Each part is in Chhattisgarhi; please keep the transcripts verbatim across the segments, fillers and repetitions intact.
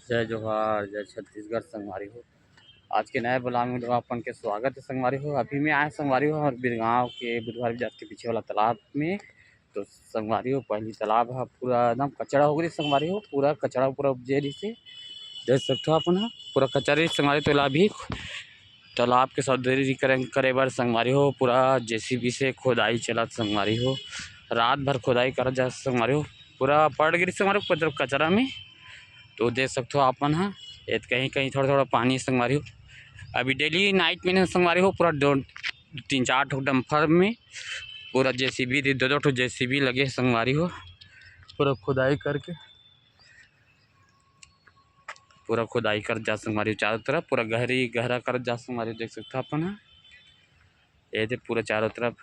जय जोहार, जय छत्तीसगढ़ संगवारी हो। आज के नए vlog में आप मन के स्वागत है संगवारी हो। अभी मैं आए संगवारी हो हमर बिरगांव के बुधवार बाजार के पीछे वाला तालाब में। तो संगवारी हो, पहली तालाब ह पूरा एकदम कचरा हो गई संगवारी हो, पूरा कचरा पूरा उपजे रहिसे। देख सकथो आप मन ह, पूरा कचरा रहिस संगवारी। तो एला अभी तालाब के सौंदर्यीकरण करे बर संगवारी हो, पूरा जेसीबी से खोदाई चलत संगवारी हो, रात भर खोदाई करत जात संगवारी हो, पूरा पड़ गिरी संगवारी हो, पूरा कचरा में। तो देख सकथो आप मन ह, एत कहीं कहीं थोड़ा थोड़ा पानी संगवारी हो। अभी डेली नाइट में ना संगवारी हो, पूरा दो, तीन चार ठो डंपर में पूरा जेसीबी, दो दो ठो जेसीबी लगे हे संगवारी हो, पूरा खुदाई करके, पूरा खुदाई करत जा संगवारी हो, चारों तरफ पूरा गहरी गहरा करत जा संगवारी हो। देख सकथो अपन ह, ये दे पूरा चारों तरफ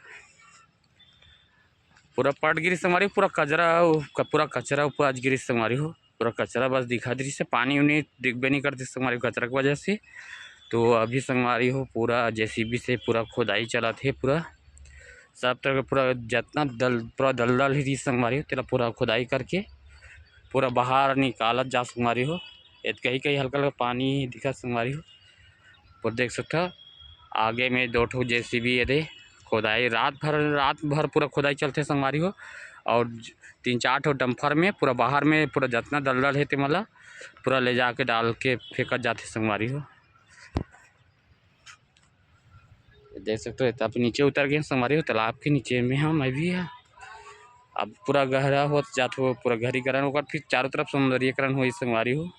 पूरा पट गिरी संगवारी हो, पूरा कचरा, पूरा कचरा ऊपर आज गिरी संगवारी हो, पूरा कचरा बस दिखा दृश्य, पानी उनी दिखबे नहीं करते संगवारी हो, कचरा के वजह से। तो अभी संगवारी हो, पूरा जेसीबी से पूरा खुदाई चलत हे, पूरा सब तरह के पूरा जितना दल, पूरा दलदल ही रही संगवारी हो, तेला पूरा खुदाई करके पूरा बाहर निकालत जा संगवारी हो। एत कहीं कहीं हल्का हल्का पानी दिखत संगवारी हो, पूरा देख सकथो। आगे में दो ठो जेसीबी ये दे, खोदाई रात भर, रात भर पूरा खोदाई चलथे संगवारी हो। और ज-, तीन चार ठो डंपर में पूरा बाहर में पूरा जितना दलदल हे ते मन ला पूरा ले जाके डाल के फेंकत जाथे संगवारी हो। देख सकथो, एत आप नीचे उतर गए संगवारी हो, तालाब के नीचे में हम अभी है। अब पूरा गहरा होत जात हो, पूरा गहरीकरण, ओकर फिर चारों तरफ सौंदर्यीकरण होई संगवारी हो।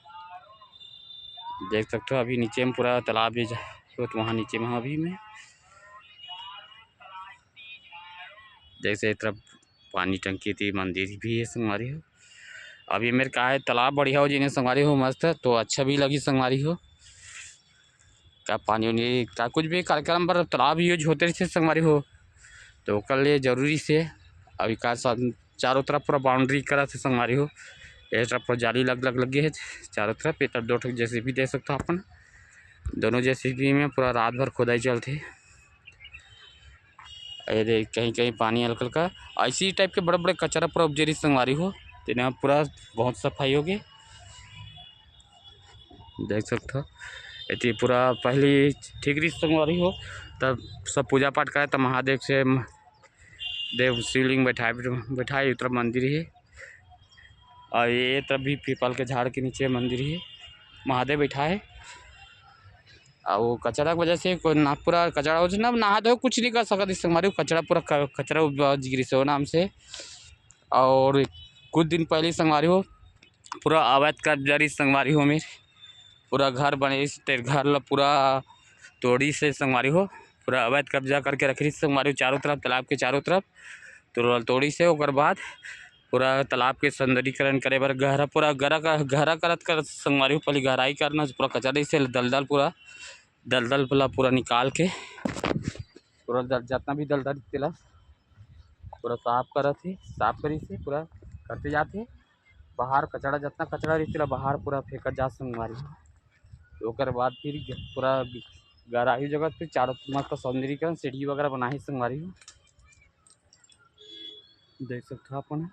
देख सकथो, अभी नीचे में पूरा तालाब में जा-, होत वहाँ नीचे में अभी में। जैसे ए तरफ पानी टंकी थी, मंदिर भी है संगवारी हो। अब ये मेरे का है, तालाब बढ़िया हो जिन्हें संगवारी हो मस्त, तो अच्छा भी लगी संगवारी हो। का पानी उनी का कुछ भी कार्यक्रम पर तालाब यूज होते रहिथे संगवारी हो, तो ओकर लिए जरूरी से अभी का सब चारों तरफ पूरा बाउंड्री करत हे संगवारी हो। ए तरफ पूरा जाली लग लग लगे हे चारों तरफ। ए तरफ दो ठो जेसीबी देख सकथो अपन, दोनों जेसीबी में पूरा रात भर खोदाई चलथे। ये दे कहीं कहीं पानी हल्का हल्का, ऐसी टाइप के बड़े बड़े कचरा पूरा उपजे रहिस संगवारी हो, तेने पूरा बहुत सफाई हो गई। देख सकथो, एती पूरा पहली ठीक रहिस संगवारी हो, तब सब पूजा पाठ करे, तब महादेव से म-, देव शिवलिंग बैठाए, बैठाए उतर मंदिर हे। और ये तरफ भी पीपल के झाड़ के नीचे मंदिर हे, महादेव बैठा है। और वो कचरा की वजह से कोई ना, पूरा कचरा हो ना, नहा धो कुछ नहीं कर सकत इस संगवारी हो, कचरा पूरा क-, कचरा उपज गिरी से वो नाम से। और कुछ दिन पहले संगवारी हो, पूरा अवैध कब्जा रही संगवारी हो मेरे, पूरा घर बने रहिस, तेर घर ला पूरा तोड़ी से संगवारी हो, पूरा अवैध कब्जा करके रख रही संगवारी हो चारों तरफ, तालाब के चारों तरफ। तो तोड़ी से ओकर बाद पूरा तालाब के सौंदर्यीकरण करे बर गहरा, पूरा गहरा, गहरा करत करत संगवारी हो, पहले गहराई करना, पूरा कचरा से दलदल, पूरा दलदल वाला पूरा निकाल के पूरा दल-, जितना भी दलदल तेला पूरा साफ करत हे, साफ करी से पूरा करते जाते। बाहर कचरा, जितना कचरा रही तेला बाहर पूरा फेंकत जा संगवारी हो। ओकर बाद फिर ग-, पूरा ग-, गहराई जगह फिर चारों मस्त सौंदर्यीकरण सीढ़ी वगैरह बनाही संगवारी हो। देख सकथो अपन,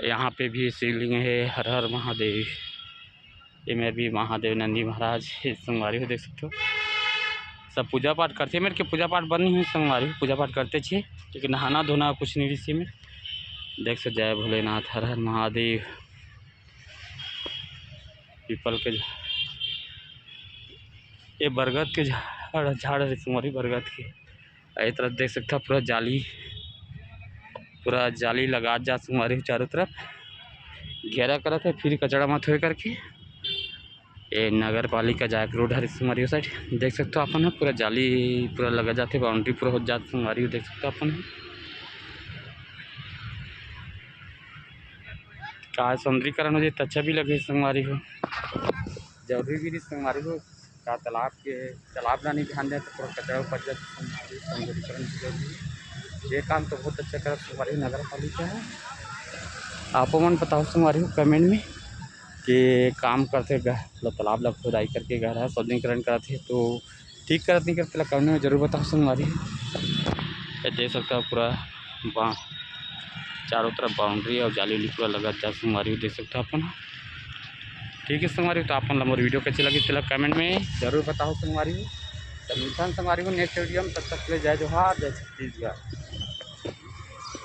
यहाँ पे भी शिवलिंग है, हर हर महादेव। एमे भी महादेव नंदी महाराज हे संगवारी हो, देख सकथो। सब पूजा पाठ करथे, मेर के पूजा पाठ बंद नहीं हुई संगवारी हो, पूजा पाठ करते छे, लेकिन नहाना धोना कुछ नहीं रही मेर। देख सकथो, जय भोलेनाथ, हर हर महादेव। पीपल के झा-, ये बरगद के झाड़, झाड़ है संगवारी, बरगद के। ए तरफ देख सकथो पूरा जाली, पूरा जाली लगा जा संगवारी हो चारों तरफ घेरा करत हे, फिर कचरा मत होए करके। ये नगर पालिका जाए के रोड हरे संगवारी हो साइड देख सकथो अपन ह, पूरा जाली पूरा लगा जाथे, बाउंड्री पूरा हो जात संगवारी हो देख सकथो अपन ह। का सौंदर्यीकरण हो जाए तो अच्छा भी लगे संगवारी हो, जरूरी भी नहीं संगवारी हो। का तालाब के, तालाब ला नहीं ध्यान दे तो पूरा कचरा उपज जात संगवारी, सौंदर्यीकरण भी जरूरी है। ये काम तो बहुत अच्छा करत संगवारी नगर पालिका है। आप मन बताओ संगवारी हो कमेंट में कि काम करथे गह-, मतलब तालाब ला खुदाई करके गहरा सौंदर्यीकरण करत हे तो ठीक करत नहीं करत तेला कमेंट में जरूर बताओ संगवारी हो। ये देख सकथो पूरा बा-, चारों तरफ बाउंड्री अउ जाली उली पूरा लगत जात संगवारी हो, देख सकथो अपन। ठीक है संगवारी हो, तो अपन ला मोर वीडियो कैसे लगी तेला कमेंट में जरूर बताओ संगवारी हो। तो मिलथन संगवारी हो नेक्स्ट वीडियो में, तब तक के लिए जय जोहार, जय छत्तीसगढ़।